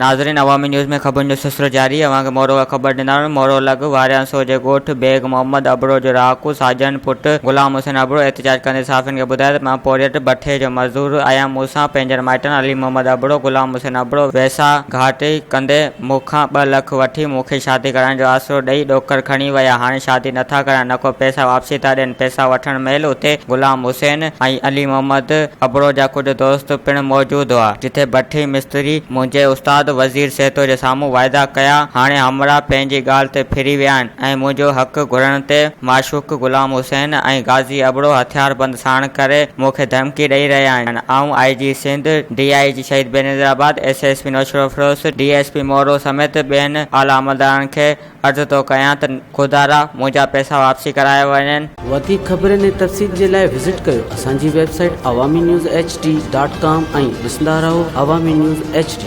ناظرين عوامي نيوز ۾ خبرن جو سلسلو جاري اوهان کي مورو کان خبر ڏيندا وڃون مورو لڳ واريانسو جي ڳوٺ بيگ محمد ابڙو جو رهاڪو ساجن پٽ غلام حسين ابڙو احتجاج ڪندي صحافين کي ٻڌايو ته مان پورهيت بٺي جو مزدور آهيان مون سان پنهنجن مائٽن علي محمد ابڙو غلام حسين ابڙو ويساهه گهاٽي ڪندي مون کان ٻه لک وٺي مون کي شادي ڪرائڻ جو آسرو ڏئي ڏوڪڙ کڻي ويا هاڻي شادي نٿا ڪرائن نڪو پئسا واپسي ٿا ڏين پئسا وٺڻ مهل اتي غلام حسين ۽ علي محمد ابڙو جا ڪجهه دوست پڻ موجود هئا جتي بٺي مستري منهنجي استاد وزير سهتو جي سامهون واعدا ڪيا هاڻي همراهه پنهنجي ڳالهه تي ڦري ويا آهن ۽ منهنجو حق گهرڻ تي معشوق غلام حسين ۽ غازي ابڙو هٿياربند ساڻ ڪري مون کي ڌمڪي ڏئي رهيا آهن آئون I G Sindh D I G Shaheed Benazirabad, S S P Naushahro Feroze, D S P Moro سميت ٻين اعليٰ عملدارن کي عرض ٿو ڪيان ته خدارا منهنجا پئسا واپسي ڪرايا وڃن. وڌيڪ خبرن ۽ تفصيل جي لاء وزٽ ڪيو اسان جي website Awami news H D dot com ۽ ڏسندا رهو عوامي نيوز ايڇ ڊي.